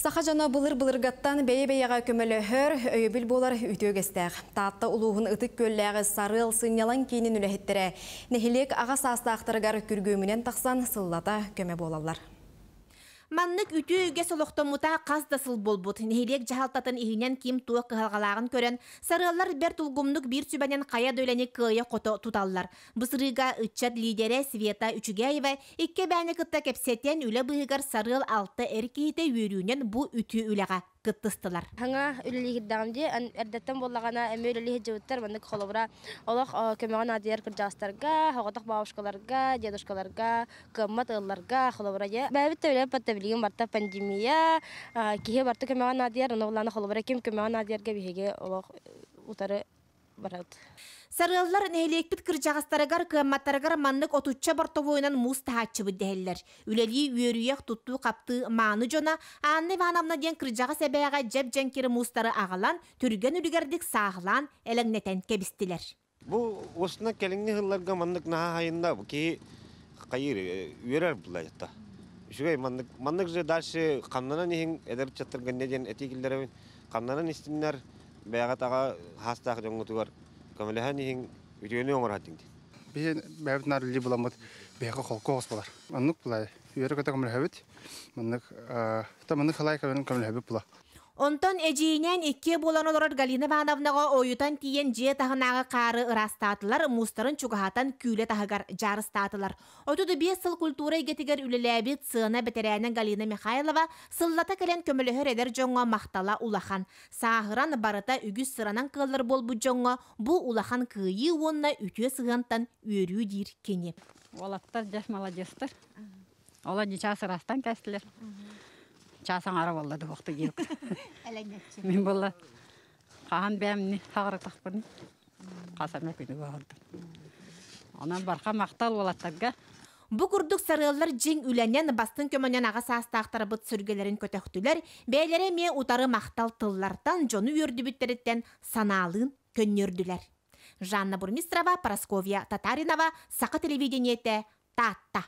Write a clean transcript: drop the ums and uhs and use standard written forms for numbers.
Саха дьоно былыр-былыргаттан бэйэ-бэйэҕэ көмөлөһөр, өйөбүл буолар үтүө үгэстээх. Таатта улууһун Ытык Күөллээҕи Сарыал сынньалаҥ киинин үлэһиттэрэ нэһилиэк аҕа саастаахтарыгар күргүөмүнэн тахсан сыллата көмө буолаллар. Маннык үтүө үгэс олохтоммута хас да сыл буолбут. Нэһилиэк дьаһалтатын иһинэн ким туох кыһалҕалааҕын көрөн, сарыаллар бэрт улгумнук биир сүбэнэн хайа да үлэни кыайа-хото туталлар. Бу сырыыга ыччат лидерэ Света Үчүгэева икки эбээни кытта кэпсэтэн, үлэ быыһыгар сарыал алта эр киһитэ үөрүүнэн бу үтүө үлэҕэ кыттыстылар. Саҥа үлэлииһирдэҕим дии, эрдэттэн буоллаҕына эмиэ үлэлии сылдьыбыттар. Маннык холобура олох көмөҕө наадыйар кырдьаҕастарга, соҕотох бабушкаларга, дедушкаларга, кыаммат ыалларга холобура дьэ. Бэйэбит да билэбит барта билигин барта пандемия, киһи барта көмөҕө наадыйар, ону булаана холобура ким көмөҕө наадыйарга биһиги олох утары барабыт. Сарыаллар нэһилиэкпит кырдьаҕастарыгар, кыамматтарыгар маннык отучча бортовойунан муус таһааччыбыт дэһэллэр. Үлэлии үөрүйэх, туттуу-хаптыы мааны дьоно Анна Ивановна диэн кырдьаҕас эбээҕэ дьэп-дьэҥкир муустары аҕалан, түргэн үлүгэрдик сааһылаан, элэҥнэтэн кэбистилэр. Бу устунан кэлиҥҥи сылларга маннык наһаа хайынна киһи хайыыр үөрэр булла Үчүгэй маннык маннык же дальше хамнанан иһиҥ эдэр ыччаттарга инньэ диэн этии киллэрэбин. Хамнанан истиннэр бэйэҕэ таҕа хаастаах дьоҥҥутугар көмөлөһөн иһиҥ үтүөнү оҥоро сылдьыҥ диэн. Биһи бэйэбит наар үлэлии буламмыт биһиэхэ холку оҕус буолар. Оннук булай үөрэ-көтө көмөлөһөбүт. Маннык маннык халай көмөлөһөбүт була. Онтон эдьиийинээн иккиэ буолан олорор Галина Ивановнаҕа ойутан тиийэн дьиэ таһынааҕы хаары ыраастаатылар, муустарын чугаһатан күүлэ таһыгар дьаарыстаатылар. 35 сыл культура эйгэтигэр үлэлээбит сыана бэтэрээнэ Галина Михайлова сыллата кэлэн көмөлөһөр эдэр дьоҥҥо махтала улахан. Сааһыран барыта үгүс сыранан кыаллар буолбут дьоҥҥо бу улахан кыайыы уонна үтүө сыһыантан үөрүү диир кини. Уолаттар дьэ маладьыастар. Ола чаас ыраастан кэстилэр. Чаас аҥара буолла дуохту диэбит. Мин буолла хаһан бээмни хаҕырытахпын хасана күнү баҕардым. Онон барха махтал уолаттарга. Бу курдук сарыаллар дьиҥ үлэнэн бастыҥ көмөнөн аҕа саастаахтарбыт сүргэлэрин көтөхтүлэр, бэйэлэрэ эмиэ утары махтал тыллартан дьону үөрдүбүттэриттэн санаалыын көнньүөрдүлэр. Жанна Бурмистрова, Парасковья Татаринова, Саха телевидениетэ, Таатта.